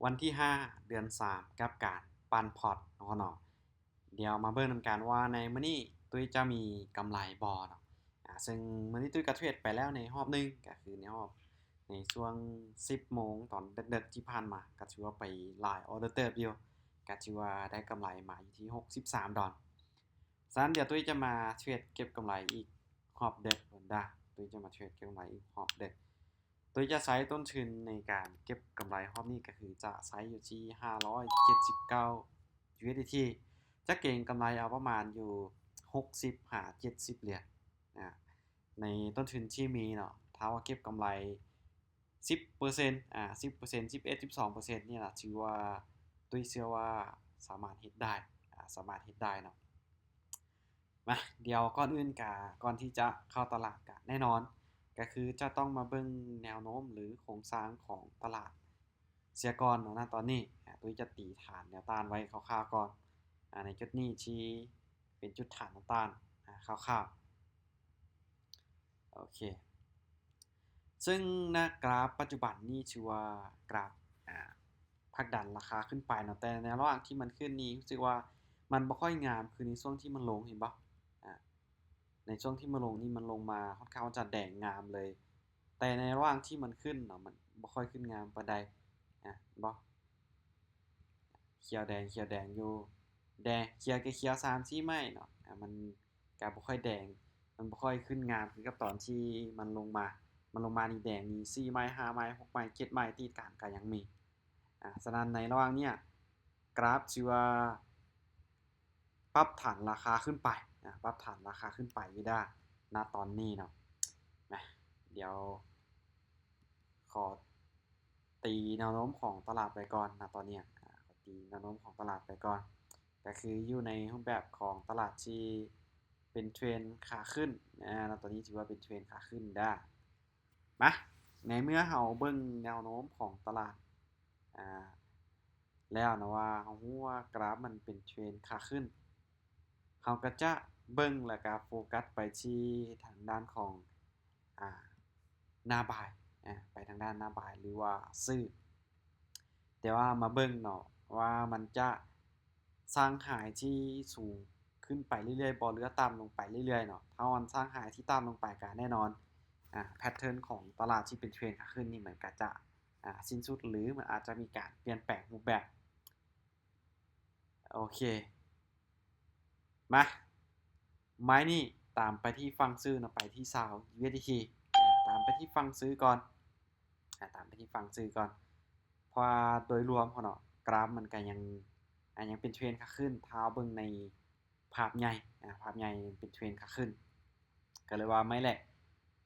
ວັນທີຫ້າ ເດືອນສາມ ກັບການປັ່ນພອດເນາະ. ດຽວມາເບິ່ງນຳກັນວ່າໃນມື້ນີ້ຕຸ້ຍຈະມີກຳໄລບໍ່ເນາະ. ອາ ເຊິ່ງມື້ນີ້ຕຸ້ຍກໍເທຣດໄປແລ້ວໃນຮອບໜຶ່ງ ກໍຄືໃນຮອບ ໃນຊ່ວງສິບໂມງຕອນເດິກໆທີ່ຜ່ານມາ ກໍຖືວ່າໄປຫຼາຍອໍເດີເຕີບຢູ່ ກໍຖືວ່າໄດ້ກຳໄລມາຢູ່ທີ່ຫົກສິບສາມດອນ. ສະນັ້ນດຽວຕຸ້ຍຈະມາເທຣດເກັບກຳໄລອີກຮອບເດິກເດີ. ຕຸ້ຍຈະມາເທຣດເກັບກຳໄລອີກຮອບເດິກ. ຕຸ້ຍຈະໃຊ້ຕົ້ນທຶນໃນການເກັບກຳໄລຮອບນີ້ ກໍຄືຈະໃຊ້ຢູ່ທີ່ຫ້າຮ້ອຍເຈັດສິບເກົ້າ ຢູເອສດີທີ ຈະເກັງກຳໄລເອົາປະມານຢູ່ຫົກສິບຫາເຈັດສິບຫຼຽນ. ອາ ໃນຕົ້ນທຶນທີ່ມີເນາະ ຖ້າວ່າເກັບກຳໄລສິບເປີເຊັນ ອາ ສິບເປີເຊັນ ສິບເອັດ ສິບສອງເປີເຊັນນີ້ລະ ຖືວ່າ ຕຸ້ຍເຊື່ອວ່າສາມາດເຮັດໄດ້ ອາ ສາມາດເຮັດໄດ້ເນາະ. ມາ ດຽວກ່ອນອື່ນກະ ກ່ອນທີ່ຈະເຂົ້າຕະຫຼາດກະແນ່ນອນ ກະຄືຈະຕ້ອງມາເບິ່ງແນວໂນ້ມ ຫຼື ໂຄງສ້າງຂອງຕະຫຼາດເສຍກ່ອນເນາະ. ນະຕອນນີ້ ອາ ຕຸ້ຍຈະຕີຖານແນວຕ້ານໄວ້ຄ່າວໆກ່ອນ ອາ ໃນຈຸດນີ້ທີ່ເປັນຈຸດຖານແນວຕ້ານ ອາ ຄ່າວໆ. ໂອເຄ ເຊິ່ງໃນກຣາຟປັດຈຸບັນນີ້ຖືວ່າກຣາຟ ອາ ຜັກດັນລາຄາຂຶ້ນໄປເນາະ, ແຕ່ໃນລະຫວ່າງທີ່ມັນຂຶ້ນນີ້ ຮູ້ສຶກວ່າມັນບໍ່ຄ່ອຍງາມຄືໃນຊ່ວງທີ່ມັນລົງ ເຫັນບໍ່? ອາ ໃນຊ່ວງທີ່ມັນລົງນີ້ ມັນລົງມາຄ່ອນຂ້າງຈະແດງງາມເລີຍ, ແຕ່ໃນລະຫວ່າງທີ່ມັນຂຶ້ນເນາະ ມັນບໍ່ຄ່ອຍຂຶ້ນງາມປານໃດ ອາ ເຫັນບໍ່? ຂຽວແດງ ຂຽວແດງຢູ່ ແດງ ຂຽວ ຂຽວ ຂຽວສາມສີ່ໄມ້ເນາະ ອາ ມັນກະບໍ່ຄ່ອຍແດງ ມັນບໍ່ຄ່ອຍຂຶ້ນງາມຄືກັບຕອນທີ່ມັນລົງມາ. ມັນລົງມານີ້ແດງນີ້ສີ່ໄມ້ ຫ້າໄມ້ ຫົກໄມ້ ເຈັດໄມ້ ຕິດກັນກະຍັງມີ. ອາ ສະນັ້ນໃນລະຫວ່າງເນີ້ຍ ກຣາຟຖືວ່າປັບຖານລາຄາຂຶ້ນໄປ ອາ ປັບຖານລາຄາຂຶ້ນໄປຢູ່ດາ ນະຕອນນີ້ເນາະ. ນະ ດຽວ ຂໍຕີແນວໂນ້ມຂອງຕະຫຼາດໄປກ່ອນນະຕອນນີ້ ອາ ຂໍຕີແນວໂນ້ມຂອງຕະຫຼາດໄປກ່ອນ ກໍຄືຢູ່ໃນຮູບແບບຂອງຕະຫຼາດທີ່ເປັນເທຣນຂາຂຶ້ນ ອາ ນະຕອນນີ້ຖືວ່າເປັນເທຣນຂາຂຶ້ນດາ. ມາ ໃນເມື່ອເຮົາເບິ່ງແນວໂນ້ມຂອງຕະຫຼາດ ອາ ແລ້ວນະ ວ່າເຮົາຮູ້ວ່າກຣາຟມັນເປັນເທຣນຂາຂຶ້ນ ເຮົາກໍຈະເບິ່ງ ແລ້ວກໍໂຟກັສໄປທີ່ທາງດ້ານຂອງ ອາ ໜ້າບາຍ ອາ ໄປທາງດ້ານໜ້າບາຍ ຫຼືວ່າຊື້ ແຕ່ວ່າມາເບິ່ງເນາະ ວ່າມັນຈະສ້າງໄຮທີ່ສູງຂຶ້ນໄປເລື້ອຍໆບໍ່ ຫຼືວ່າຕ່ຳລົງໄປເລື້ອຍໆເນາະ. ຖ້າມັນສ້າງໄຮທີ່ຕ່ຳລົງໄປ ກໍແນ່ນອນ ອາ ແພັດເທີນຂອງຕະຫຼາດທີ່ເປັນເທຣນຂາຂຶ້ນນີ້ ມັນກໍຈະ ອາ ສິ້ນສຸດ ຫຼືມັນອາດຈະມີການປ່ຽນແປງຮູບແບບ. ໂອເຄ ມາ ໄມ້ນີ້ຕາມໄປທີ່ຝັ່ງຊື້ເນາະ ໄປທີ່ຊາວ ຢູເອສດີທີ ອາ ຕາມໄປທີ່ຝັ່ງຊື້ກ່ອນ ອາ ຕາມໄປທີ່ຝັ່ງຊື້ກ່ອນ ເພາະວ່າໂດຍລວມເນາະ ກຣາຟມັນກໍຍັງ ອາ ຍັງເປັນເທຣນຂາຂຶ້ນ ຖ້າເບິ່ງໃນ ພາບໃຫຍ່ ອາ ພາບໃຫຍ່ເປັນເທຣນຂາຂຶ້ນ ກໍເລີຍວ່າໄມ້ແລກ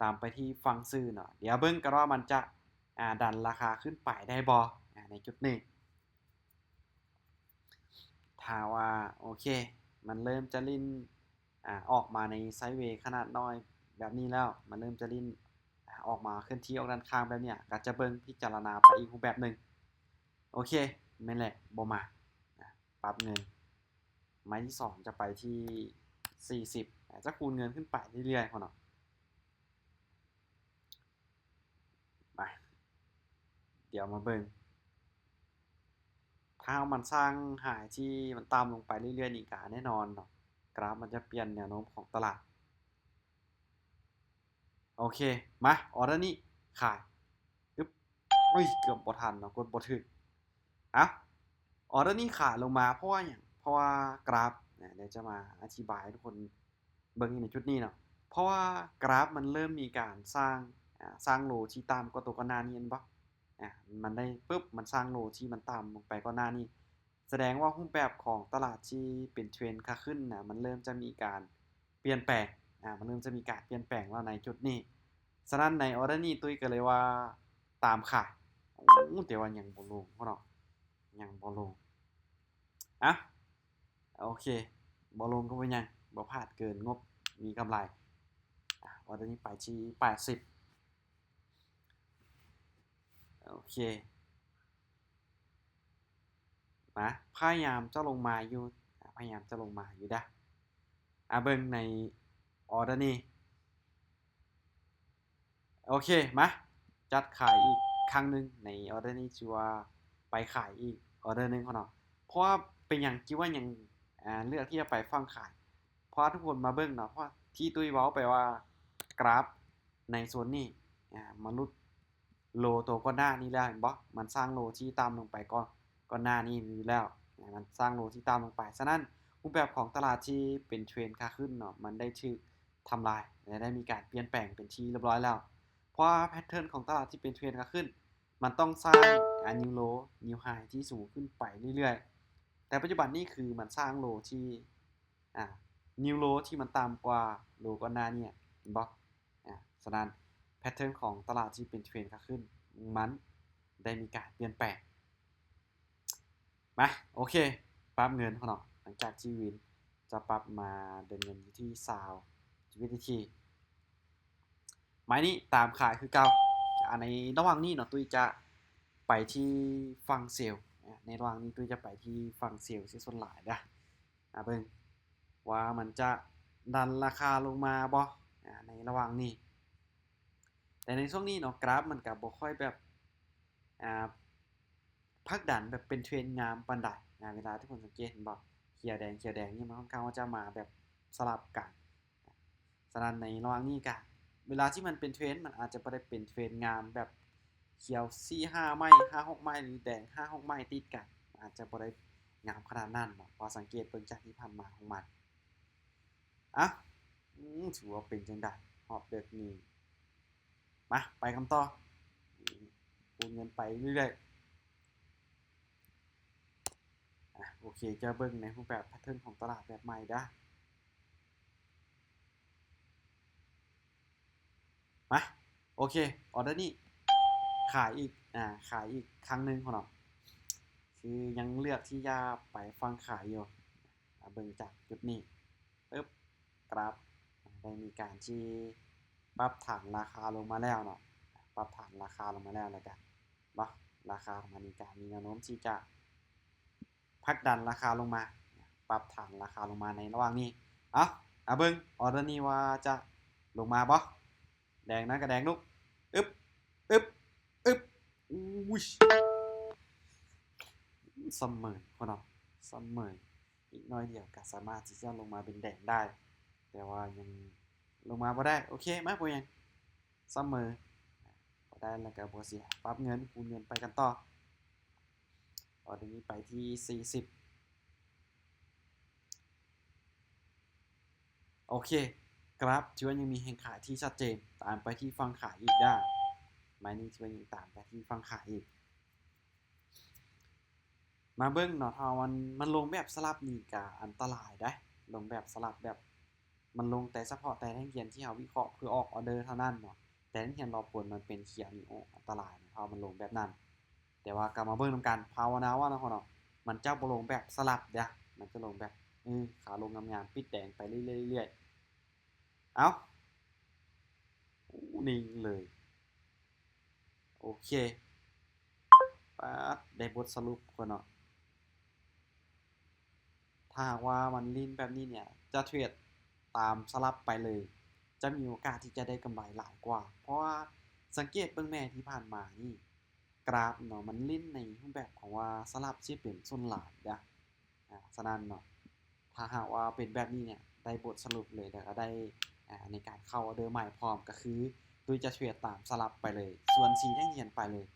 ຕາມໄປທີ່ຝັ່ງຊື້ເນາະ. ດຽວເບິ່ງກັນວ່າມັນຈະ ອາ ດັນລາຄາຂຶ້ນໄປໄດ້ບໍ່ ອາ ໃນຈຸດນີ້. ຖ້າວ່າ ໂອເຄ ມັນເລີ່ມຈະຫຼິ້ນ ອາ ອອກມາໃນໄຊເວຂະໜາດນ້ອຍແບບນີ້ແລ້ວ ມັນເລີ່ມຈະຫຼິ້ນ ອາ ອອກມາເຄື່ອນທີ່ອອກດ້ານຂ້າງແບບເນີ້ຍ ກໍຈະເບິ່ງພິຈາລະນາໄປອີກຮູບແບບໜຶ່ງ. ໂອເຄ ແມ່ນແຫຼະ ບໍ່ມາ ອາ ປັບເງິນ ໄມ້ທີສອງຈະໄປທີ່ສີ່ສິບ ອາ ຈະຄູນເງິນຂຶ້ນໄປເລື້ອຍໆເນາະ. ມາ ດຽວມາເບິ່ງ ຖ້າມັນສ້າງໄຮທີ່ມັນຕ່ຳລົງໄປເລື້ອຍໆນີ້ ກະແນ່ນອນເນາະ ກຣາຟມັນຈະປ່ຽນແນວໂນ້ມຂອງຕະຫຼາດ. ໂອເຄ ມາ ອໍເດີນີ້ຂາຍ ອຶບ ອຸ້ຍ ເກືອບບໍ່ທັນເນາະ ກົດບໍ່ຖືກ. ອະ ອໍເດີນີ້ຂາຍລົງມາ ເພາະວ່າຫຍັງ? ເພາະວ່າກຣາຟ ນະ ດຽວຈະມາອະທິບາຍໃຫ້ທຸກຄົນເບິ່ງໃນຈຸດນີ້ເນາະ ເພາະວ່າກຣາຟມັນເລີ່ມມີການສ້າງ ອາ ສ້າງໂລທີ່ຕ່ຳກວ່າໂຕກ່ອນໜ້ານີ້ ເຫັນບໍ່? ອາ ມັນໄດ້ປຶບ ມັນສ້າງໂລທີ່ມັນຕ່ຳລົງໄປກ່ອນໜ້ານີ້ ສະແດງວ່າຮູບແບບຂອງຕະຫຼາດທີ່ເປັນເທຣນຂາຂຶ້ນນະ ມັນເລີ່ມຈະມີການປ່ຽນແປງ ອາ ມັນເລີ່ມຈະມີການປ່ຽນແປງແລ້ວໃນຈຸດນີ້. ສະນັ້ນໃນອໍເດີນີ້ຕຸ້ຍກໍເລີຍວ່າຕາມຂາຍ. ໂອ້ ແຕ່ວ່າຍັງບໍ່ລົງເນາະ ຍັງບໍ່ລົງ. ອະ ໂອເຄ ບໍ່ລົງກໍບໍ່ຫຍັງ ບໍ່ພາດເກີນງົບ ມີກຳໄລ. ອາ ອໍເດີນີ້ໄປທີ່ແປດສິບ. ໂອເຄ ມາ ພະຍາຍາມຈະລົງມາຢູ່ ອາ ພະຍາຍາມຈະລົງມາຢູ່ເດ້. ອາ ເບິ່ງໃນອໍເດີນີ້. ໂອເຄ ມາ ຈັດຂາຍອີກຄັ້ງໜຶ່ງໃນອໍເດີນີ້ ຖືວ່າ ໄປຂາຍອີກອໍເດີໜຶ່ງເນາະ. ເພາະວ່າເປັນຫຍັງ ຄິດວ່າຫຍັງ ອ່າ ເລືອກທີ່ຈະໄປຝັ່ງຂາຍ? ເພາະວ່າທຸກຄົນມາເບິ່ງເນາະ ເພາະທີ່ຕຸ້ຍເວົ້າໄປວ່າກຣາຟໃນໂຊນນີ້ ອ່າ ມາຫຼຸດໂລໂຕກ່ອນໜ້ານີ້ແລ້ວ ເຫັນບໍ່? ມັນສ້າງໂລທີ່ຕ່ຳລົງໄປກ່ອນ ກ່ອນໜ້ານີ້ຢູ່ແລ້ວ ມັນສ້າງໂລທີ່ຕ່ຳລົງໄປ. ສະນັ້ນ ຮູບແບບຂອງຕະຫຼາດທີ່ເປັນເທຣນຂາຂຶ້ນເນາະ ມັນໄດ້ຖືກທຳລາຍ ແລະ ໄດ້ມີການປ່ຽນແປງເປັນທີ່ຮຽບຮ້ອຍແລ້ວ. ເພາະວ່າແພັດເທີນຂອງຕະຫຼາດທີ່ເປັນເທຣນຂາຂຶ້ນ ມັນຕ້ອງສ້າງ ອ່າ ນິວໂລ ນິວໄຮທີ່ສູງຂຶ້ນໄປເລື້ອຍໆ ແຕ່ປັດຈຸບັນນີ້ຄືມັນສ້າງໂລທີ່ ອ່າ ນິວໂລທີ່ມັນຕ່ຳກວ່າໂລກ່ອນໜ້ານີ້ ເຫັນບໍ່? ອ່າ ສະນັ້ນ ແພັດເທີນຂອງຕະຫຼາດທີ່ເປັນເທຣນຂາຂຶ້ນ ມັນໄດ້ມີການປ່ຽນແປງ. ມາ ໂອເຄ ປັບເງິນເນາະ ຫຼັງຈາກທີ່ວິນຈະປັບມາເດີນເງິນຢູ່ທີ່ຊາວຢູເອສດີທີ ໄມ້ນີ້ຕາມຂາຍຄືເກົ່າ. ອ່າ ໃນລະຫວ່າງນີ້ເນາະ ຕຸ້ຍຈະໄປທີ່ຝັ່ງເຊວ ໃນລະຫວ່າງນີ້ຕຸ້ຍຈະໄປທີ່ຝັ່ງເຊວເສຍສ່ວນຫຼາຍເດີ້. ອ່າ ເບິ່ງວ່າມັນຈະດັນລາຄາລົງມາບໍ່ ອ່າ ໃນລະຫວ່າງນີ້. ແຕ່ໃນຊ່ວງນີ້ເນາະ ກຣາຟມັນກະບໍ່ຄ່ອຍແບບ ອ່າ ຜັກດັນແບບເປັນເທຣນງາມປານໃດ ອ່າ ເວລາທີ່ຄົນສັງເກດເຫັນບໍ່ ຂຽວແດງ ຂຽວແດງນີ້ ມັນຄ່ອນຂ້າງວ່າຈະມາແບບສະຫຼັບກັນ. ສະນັ້ນໃນລະຫວ່າງນີ້ກະ ເວລາທີ່ມັນເປັນເທຣນ ມັນອາດຈະບໍ່ໄດ້ເປັນເທຣນງາມແບບຂຽວສີ່ຫ້າໄມ້ ຫ້າຫົກໄມ້ ຫຼືແດງຫ້າຫົກໄມ້ຕິດກັນ ອາດຈະບໍ່ໄດ້ງາມຂະໜາດນັ້ນເນາະ ເພາະສັງເກດເບິ່ງຈາກທີ່ຜ່ານມາຂອງມັນ. ອ່ະ ອືມ ຖືວ່າເປັນຈັ່ງໃດຮອບເດິກນີ້. ມາ ໄປກັນຕໍ່ ຄູນເງິນໄປເລື້ອຍໆ. ອ່ະ ໂອເຄ ຈະເບິ່ງໃນຮູບແບບແພັດເທີນຂອງຕະຫຼາດແບບໃໝ່ເດີ້. ມາ ໂອເຄ ອໍເດີນີ້ຂາຍອີກ ອ່າ ຂາຍອີກຄັ້ງໜຶ່ງເນາະ ຄືຍັງເລືອກທີ່ຈະໄປຝັ່ງຂາຍຢູ່. ອ່າ ເບິ່ງຈາກຈຸດນີ້ ປຶບ ກຣາຟໄດ້ມີການທີ່ປັບຖານລາຄາລົງມາແລ້ວເນາະ ປັບຖານລາຄາລົງມາແລ້ວ ແລ້ວກະ ເນາະ ລາຄາຂອງມັນນີ້ກະມີແນວໂນ້ມທີ່ຈະຜັກດັນລາຄາລົງມາ ປັບຖານລາຄາລົງມາໃນລະຫວ່າງນີ້. ເອົາ ມາເບິ່ງ ອໍເດີນີ້ວ່າຈະລົງມາບໍ່? ແດງນະກະແດງລູກ ອຶບ ອຶບ ອຶບ ອຸ້ຍ ສະເໝີ ພໍ່ນ້ອງ ສະເໝີ ອີກໜ້ອຍດຽວກະສາມາດທີ່ຈະລົງມາເປັນແດງໄດ້ ແຕ່ວ່າຍັງລົງມາບໍ່ໄດ້. ໂອເຄ ມາ ບໍ່ຫຍັງ ສະເໝີ ບໍ່ໄດ້ແລ້ວກະບໍ່ເສຍ ປັບເງິນ ຄູນເງິນ ໄປກັນຕໍ່. ອໍເດີນີ້ໄປທີ່ສີ່ສິບ. ໂອເຄ ກຣາຟຖືວ່າຍັງມີແຮງຂາຍທີ່ຊັດເຈນ ຕາມໄປທີ່ຝັ່ງຂາຍອີກເດີ້ ໄມ້ນີ້ຖືວ່າຍັງຕາມໄປທີ່ຝັ່ງຂາຍອີກ. ມາເບິ່ງເນາະ ຖ້າມັນ ມັນລົງແບບສະຫຼັບນີ້ກະອັນຕະລາຍເດ້ ລົງແບບສະຫຼັບແບບ ມັນລົງແຕ່ສະເພາະແຕ່ແທ່ງທຽນທີ່ເຮົາວິເຄາະເພື່ອອອກອໍເດີເທົ່ານັ້ນເນາະ ແຕ່ແທ່ງທຽນລໍຜົນມັນເປັນຂຽວນີ້ ໂອ້ ອັນຕະລາຍເນາະ ຖ້າມັນລົງແບບນັ້ນ. ແຕ່ວ່າກະມາເບິ່ງນຳກັນ ພາວະນາວ່າເນາະ ເນາະ ມັນຈະບໍ່ລົງແບບສະຫຼັບເດ້ ມັນຈະລົງແບບ ເອີ ຂາລົງງາມໆ ປິດແດງໄປເລື້ອຍໆ ເອົ້າ ໂອ້ ນິ່ງເລີຍ. ໂອເຄ ປາດ ໄດ້ບົດສະຫຼຸບກ່ອນເນາະ. ຖ້າຫາກວ່າມັນຫຼິ້ນແບບນີ້ເນຍ ຈະເທຣດຕາມສະຫຼັບໄປເລີຍ ຈະມີໂອກາດທີ່ຈະໄດ້ກຳໄລຫຼາຍກວ່າ ເພາະວ່າສັງເກດເບິ່ງແມ້ທີ່ຜ່ານມານີ້ ກຣາຟເນາະ ມັນຫຼິ້ນໃນຮູບແບບຂອງວ່າສະຫຼັບຊິເປັນສ່ວນຫຼາຍເດ້. ອ່າ ສະນັ້ນເນາະ ຖ້າຫາກວ່າເປັນແບບນີ້ເນຍ ໄດ້ບົດສະຫຼຸບເລີຍ ແລ້ວກະໄດ້ ອ່າ ໃນການເຂົ້າອໍເດີໃໝ່ພ້ອມ ກະຄືຕຸ້ຍຈະເທຣດຕາມສະຫຼັບໄປເລີຍ ສ່ວນສີແທ່ງທຽນໄປເລີຍ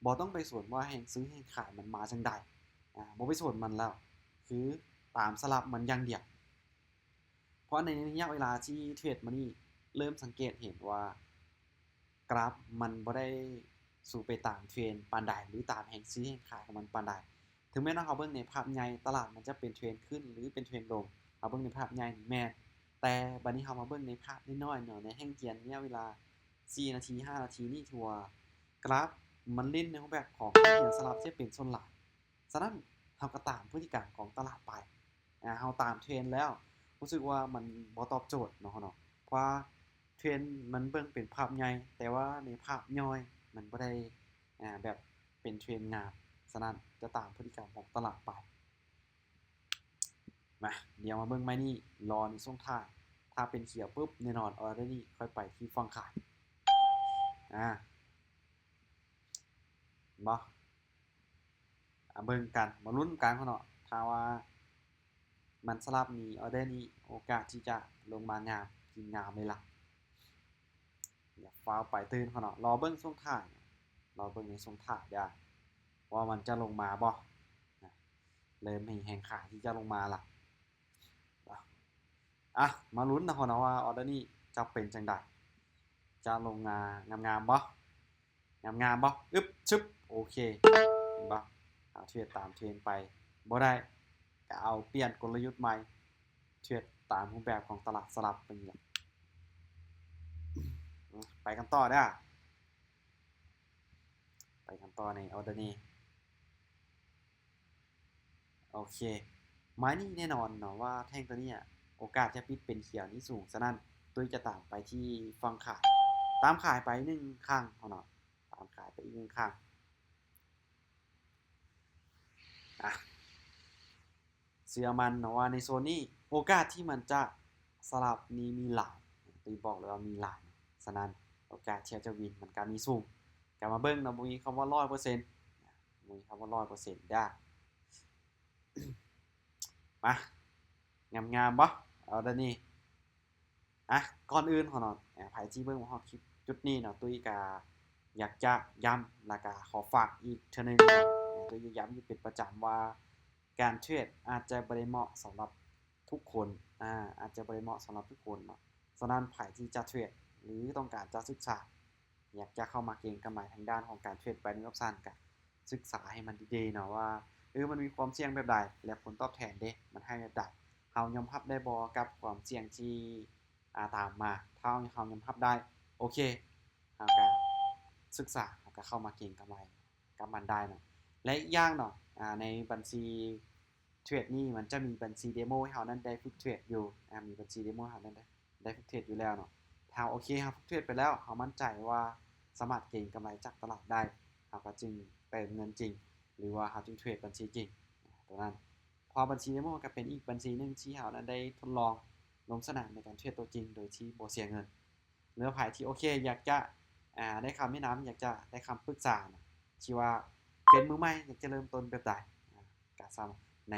ບໍ່ຕ້ອງໄປສົນວ່າແຮງຊື້ແຮງຂາຍມັນມາຈັ່ງໃດ ອ່າ ບໍ່ໄປສົນມັນແລ້ວ ຄືຕາມສະຫຼັບມັນຢ່າງດຽວ. ເພາະໃນໄລຍະເວລາທີ່ເທຣດມານີ້ ເລີ່ມສັງເກດເຫັນວ່າ ກຣາຟມັນບໍ່ໄດ້ສູ້ໄປຕາມເທຣນປານໃດ ຫຼື ຕາມແຮງຊື້ແຮງຂາຍຂອງມັນປານໃດ. ເຖິງແມ່ນວ່າເຮົາເບິ່ງໃນພາບໃຫຍ່ ຕະຫຼາດມັນຈະເປັນເທຣນຂຶ້ນ ຫຼື ເປັນເທຣນລົງ ເຮົາເບິ່ງໃນພາບໃຫຍ່ນີ້ແມ່ນ ແຕ່ບາດນີ້ເຮົາມາເບິ່ງໃນພາບນ້ອຍໆເນາະ ໃນແທ່ງທຽນໄລຍະເວລາສີ່ນາທີ ຫ້ານາທີນີ້ ຖືວ່າກຣາຟມັນຫຼິ້ນໃນຮູບແບບຂອງແທ່ງທຽນສະຫຼັບທີ່ເປັນສ່ວນຫຼາຍ. ສະນັ້ນເຮົາກະຕາມພຶດຕິກຳຂອງຕະຫຼາດໄປ ອ່າ ເຮົາຕາມເທຣນແລ້ວ ຮູ້ສຶກວ່າມັນບໍ່ຕອບໂຈດເນາະ ເນາະ ເພາະວ່າເທຣນມັນເບິ່ງເປັນພາບໃຫຍ່ ແຕ່ວ່າໃນພາບຍ່ອຍມັນບໍ່ໄດ້ ອ່າ ແບບເປັນເທຣນງາມ. ສະນັ້ນຈະຕາມພຶດຕິກຳຂອງຕະຫຼາດໄປ. ມາ ດຽວມາເບິ່ງໄມ້ນີ້ ລໍໃນຊ່ວງທ້າຍ ຖ້າເປັນຂຽວປຶບ ແນ່ນອນ ອໍເດີນີ້ຄ່ອຍໄປທີ່ຝັ່ງຂາຍ ອ່າ ເຫັນບໍ່? ເບິ່ງກັນ ມາລຸ້ນກັນເນາະ ຖ້າວ່າມັນສະຫຼັບນີ້ ອໍເດີນີ້ໂອກາດທີ່ຈະລົງມາງາມ ຈິງງາມເລີຍລະ. ຢ່າຟ້າວໄປຕື່ນເນາະ ລໍເບິ່ງຊ່ວງທ້າຍ ລໍເບິ່ງໃນຊ່ວງທ້າຍເດີ້ ວ່າມັນຈະລົງມາບໍ່ ເລີ່ມມີແຮງຂາຍທີ່ຈະລົງມາລະ. ອ່ະ ມາລຸ້ນນະເນາະວ່າອໍເດີນີ້ຈະເປັນຈັ່ງໃດ ຈະລົງມາງາມໆບໍ່ ງາມໆບໍ່ ອຶບ ຊຶບ ໂອເຄ ເຫັນບໍ່ ເຮົາເທຣດຕາມເທຣນໄປບໍ່ໄດ້ ກະເອົາປ່ຽນກົນລະຍຸດໃໝ່ ເທຣດຕາມຮູບແບບຂອງຕະຫຼາດສະຫຼັບເປັນຫຍັງ. ໄປກັນຕໍ່ເດີ້ ໄປກັນຕໍ່ໃນອໍເດີນີ້. ໂອເຄ ໄມ້ນີ້ແນ່ນອນເນາະວ່າແທ່ງຕົວນີ້ອະ ໂອກາດຈະປິດເປັນຂຽວນີ້ສູງ, ສະນັ້ນຕຸ້ຍຈະຕາມໄປທີ່ຝັ່ງຂາຍ ຕາມຂາຍໄປໜຶ່ງຄັ້ງເນາະ ຕາມຂາຍໄປອີກໜຶ່ງຄັ້ງ. ອ່ະ ເຊື່ອໝັ້ນເນາະວ່າໃນໂຊນນີ້ໂອກາດທີ່ມັນຈະສະຫຼັບນີ້ມີຫຼາຍ ຕຸ້ຍບອກເລີຍວ່າມີຫຼາຍ, ສະນັ້ນໂອກາດທີ່ຈະວິນມັນກະມີສູງ. ກະມາເບິ່ງເນາະ ບໍ່ມີຄຳວ່າຮ້ອຍເປີເຊັນ ບໍ່ມີຄຳວ່າຮ້ອຍເປີເຊັນເດີ້. ມາ ງາມໆບໍ່ເອົາດຽວນີ້. ອ່ະ ກ່ອນອື່ນເນາະ ໃຜທີ່ເບິ່ງມາຮອດຄລິບຈຸດນີ້ເນາະ ຕຸ້ຍກະຢາກຈະຢ້ຳ ແລ້ວກະຂໍຝາກອີກເທື່ອໜຶ່ງເນາະ ຕຸ້ຍຈະຢ້ຳຢູ່ເປັນປະຈຳວ່າ ການເທຣດອາດຈະບໍ່ໄດ້ເໝາະສຳລັບທຸກຄົນ ອາ ອາດຈະບໍ່ໄດ້ເໝາະສຳລັບທຸກຄົນເນາະ. ສະນັ້ນໃຜທີ່ຈະເທຣດ ຫຼື ຕ້ອງການຈະສຶກສາ ຢາກຈະເຂົ້າມາເກັງກຳໄລທາງດ້ານຂອງການເທຣດ Binance Option ກະສຶກສາໃຫ້ມັນດີໆເນາະວ່າ ເອີ ມັນມີຄວາມສ່ຽງແບບໃດ ແລະ ຜົນຕອບແທນເດ ມັນໃຫ້ແບບໃດ. ເຮົາຍອມຮັບໄດ້ບໍ່ກັບຄວາມສ່ຽງທີ່ ອາ ຕາມມາ? ຖ້າເຮົາຍອມຮັບໄດ້ ໂອເຄ ເຮົາກະສຶກສາ ເຮົາກະເຂົ້າມາເກັງກຳໄລກັບມັນໄດ້ເນາະ. ແລະ ອີກຢ່າງເນາະ ອາ ໃນບັນຊີເທຣດນີ້ ມັນຈະມີບັນຊີເດໂມໃຫ້ເຮົານັ້ນໄດ້ຝຶກເທຣດຢູ່ ອາ ມີບັນຊີເດໂມໃຫ້ເຮົານັ້ນໄດ້ ໄດ້ຝຶກເທຣດຢູ່ແລ້ວເນາະ. ຖ້າໂອເຄ ເຮົາຝຶກເທຣດໄປແລ້ວ ເຮົາໝັ້ນໃຈວ່າສາມາດເກັງກຳໄລຈາກຕະຫຼາດໄດ້ ເຮົາກະຈຶ່ງເຕີມເງິນຈິງ ຫຼືວ່າເຮົາຈຶ່ງເທຣດບັນຊີຈິງ ຕົວນັ້ນ. ເພາະບັນຊີເດໂມກະເປັນອີກບັນຊີໜຶ່ງທີ່ເຮົານັ້ນໄດ້ທົດລອງລົງສະໜາມໃນການເທຣດຕົວຈິງໂດຍທີ່ບໍ່ເສຍເງິນ. ຫຼືໃຜທີ່ໂອເຄ ຢາກຈະ ອາ ໄດ້ຄຳແນະນຳ ຢາກຈະໄດ້ຄຳປຶກສາເນາະ ທີ່ວ່າເປັນມືໃໝ່ ຢາກຈະເລີ່ມຕົ້ນແບບໃດ ອາ ກະສາມາດ ໃນ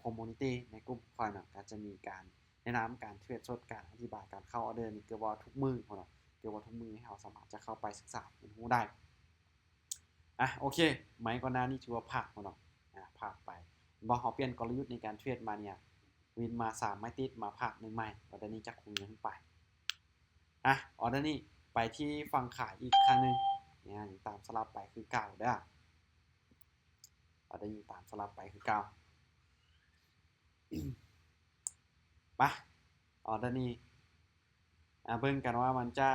community ໃນກຸ່ມຂ້ອຍເນາະ ກະຈະມີການແນະນຳການເທຣດສົດ ການອະທິບາຍການເຂົ້າອອເດີນີ້ ເກືອບວ່າທຸກມື້ພຸ້ນເນາະ ເກືອບວ່າທຸກມື້ ໃຫ້ເຮົາສາມາດຈະເຂົ້າໄປສຶກສາຮຽນຮູ້ໄດ້. ອ່ະ ໂອເຄ ໄມ້ກ່ອນໜ້ານີ້ຖືວ່າພາດພຸ້ນເນາະ ອາ ພາດໄປ. ເຫັນບໍ່ ເຮົາປ່ຽນກົນລະຍຸດໃນການເທຣດມານີ້ ວິນມາສາມໄມ້ຕິດ ມາພາດໜຶ່ງໄມ້ ອອເດີນີ້ຈະຄົງເງິນໄປ. ອ່ະ ອອເດີນີ້ໄປທີ່ຝັ່ງຂາຍອີກຄັ້ງໜຶ່ງ ຍັງຕາມສະຫຼັບໄປຄືເກົ່າເດີ້ ອອເດີນີ້ຕາມສະຫຼັບໄປຄືເກົ່າ. ປະ ອອເດີນີ້ ອາ ເບິ່ງກັນວ່າມັນຈະ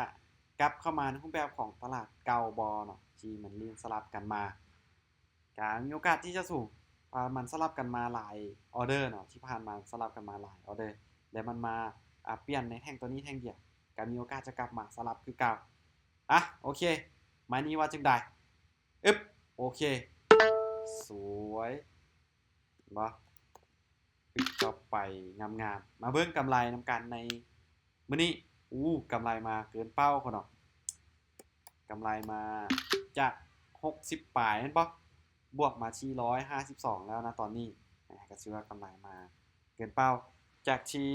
ກັບເຂົ້າມາໃນຮູບແບບຂອງຕະຫຼາດເກົ່າບໍ່ເນາະ ທີ່ມັນຫຼິ້ນສະຫຼັບກັນມາ ກະມີໂອກາດທີ່ຈະສູງ ເພາະວ່າມັນສະຫຼັບກັນມາຫຼາຍອອເດີເນາະ ທີ່ຜ່ານມາສະຫຼັບກັນມາຫຼາຍອອເດີ ແລະ ມັນມາ ອາ ປ່ຽນໃນແທ່ງຕົວນີ້ແທ່ງດຽວ ກະມີໂອກາດຈະກັບມາສະຫຼັບຄືເກົ່າ. ອາ ໂອເຄ ໄມ້ນີ້ວ່າຈັ່ງໃດ? ອຶບ ໂອເຄ ສວຍ ເຫັນບໍ່? ປຶບ ຈອບໄປງາມໆ. ມາເບິ່ງກຳໄລນຳກັນໃນມື້ນີ້. ອູ້ ກຳໄລມາເກີນເປົ້າເນາະ ກຳໄລມາຈາກຫົກສິບປາຍແມ່ນບໍ່? ບວກມາທີ່ຮ້ອຍຫ້າສິບສອງແລ້ວນະຕອນນີ້ ກະຊິວ່າກຳໄລມາເກີນເປົ້າ ຈາກທີ່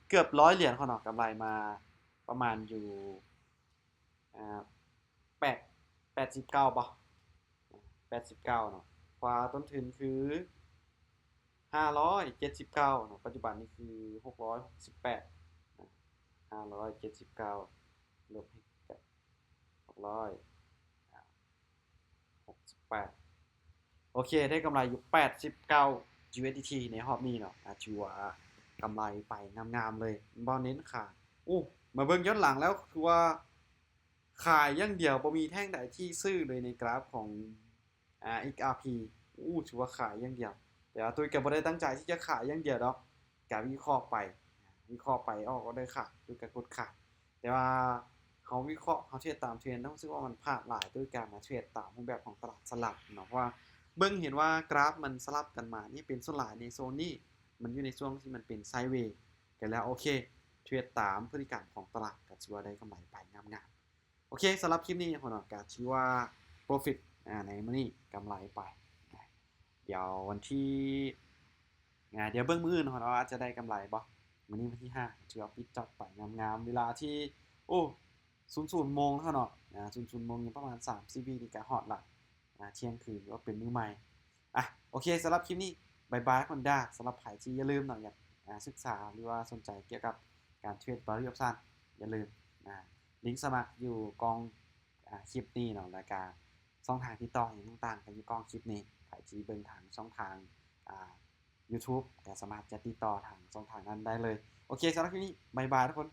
ເກືອບຮ້ອຍຫຼຽນເນາະ ກຳໄລມາປະມານຢູ່ ອາ ແປດ ແປດສິບເກົ້າບໍ່? ແປດສິບເກົ້າເນາະ ເພາະວ່າຕົ້ນທຶນຄືຫ້າຮ້ອຍເຈັດສິບເກົ້າເນາະ ປັດຈຸບັນນີ້ຄືຫົກຮ້ອຍຫົກສິບແປດ ຫ້າຮ້ອຍເຈັດສິບເກົ້າ ລົບໃຫ້ກັບຫົກຮ້ອຍ ອາ ຫົກສິບແປດ ໂອເຄ ໄດ້ກຳໄລຢູ່ແປດສິບເກົ້າ USDT ໃນຮອບນີ້ເນາະ ອາ ຖືວ່າກຳໄລໄປງາມໆເລີຍ ບໍ່ເນັ້ນຂາຍ. ໂອ້ ມາເບິ່ງຍ້ອນຫຼັງແລ້ວ ຄືວ່າຂາຍຢ່າງດຽວ ບໍ່ມີແທ່ງໃດທີ່ຊື້ເລີຍໃນກຣາຟຂອງ ອາ XRP. ໂອ້ ຖືວ່າຂາຍຢ່າງດຽວ ແຕ່ວ່າຕຸ້ຍກະບໍ່ໄດ້ຕັ້ງໃຈທີ່ຈະຂາຍຢ່າງດຽວດອກ ກະວິເຄາະໄປ ວິເຄາະໄປ ອອກອອເດີຂາຍ ຕຸ້ຍກະກົດຂາຍ. ແຕ່ວ່າເຮົາວິເຄາະ ເຮົາເທຣດຕາມເທຣນ ເຮົາຮູ້ສຶກວ່າມັນພາດຫຼາຍ ໂດຍການມາເທຣດຕາມຮູບແບບຂອງຕະຫຼາດສະຫຼັບເນາະ ເພາະວ່າເບິ່ງເຫັນວ່າກຣາຟມັນສະຫຼັບກັນມານີ້ ເປັນສ່ວນຫຼາຍໃນໂຊນນີ້ ມັນຢູ່ໃນຊ່ວງທີ່ມັນເປັນໄຊເວ ກະແລ້ວ ໂອເຄ ເທຣດຕາມພຶດຕິກຳຂອງຕະຫຼາດ ກະຖືວ່າໄດ້ກຳໄລໄປງາມໆ. ໂອເຄ ສຳລັບຄລິບນີ້ເນາະ ກະຖືວ່າ profit ອາ ໃນມື້ນີ້ກຳໄລໄປ. ດຽວວັນທີ ອ່າ ດຽວເບິ່ງມື້ອື່ນເນາະ ວ່າຈະໄດ້ກຳໄລບໍ່. ມື້ນີ້ວັນທີຫ້າ ຖືວ່າປິດຈອບໄປງາມໆ ເວລາທີ່ ໂອ້ ສູນໆໂມງແລ້ວເນາະ ອ່າ ສູນໆໂມງ ຍັງປະມານສາມສິບວິນີ້ກະຮອດລະ ອ່າ ທ່ຽງຄືນ ຖືວ່າເປັນມື້ໃໝ່. ອ່ະ ໂອເຄ ສຳລັບຄລິບນີ້ ບາຍບາຍ ຄົນດາ. ສຳລັບໃຜທີ່ ຢ່າລືມເນາະ ຢາກ ອ່າ ສຶກສາ ຫຼືວ່າສົນໃຈກ່ຽວກັບການເທຣດ Value Option ຢ່າລືມ ອ່າ ລິງສະໝັກຢູ່ກ່ອງ ອ່າ ຄລິບນີ້ເນາະ ແລ້ວກະຊ່ອງທາງຕິດຕໍ່ຫຍັງຕ່າງໆ ກະຢູ່ກ່ອງຄລິບນີ້. ໃຜທີ່ເບິ່ງທາງຊ່ອງທາງ ອ່າ YouTube ກະສາມາດຈະຕິດຕໍ່ທາງຊ່ອງທາງນັ້ນໄດ້ເລີຍ. ໂອເຄ ສຳລັບຄລິບນີ້ ບາຍບາຍທຸກຄົນ.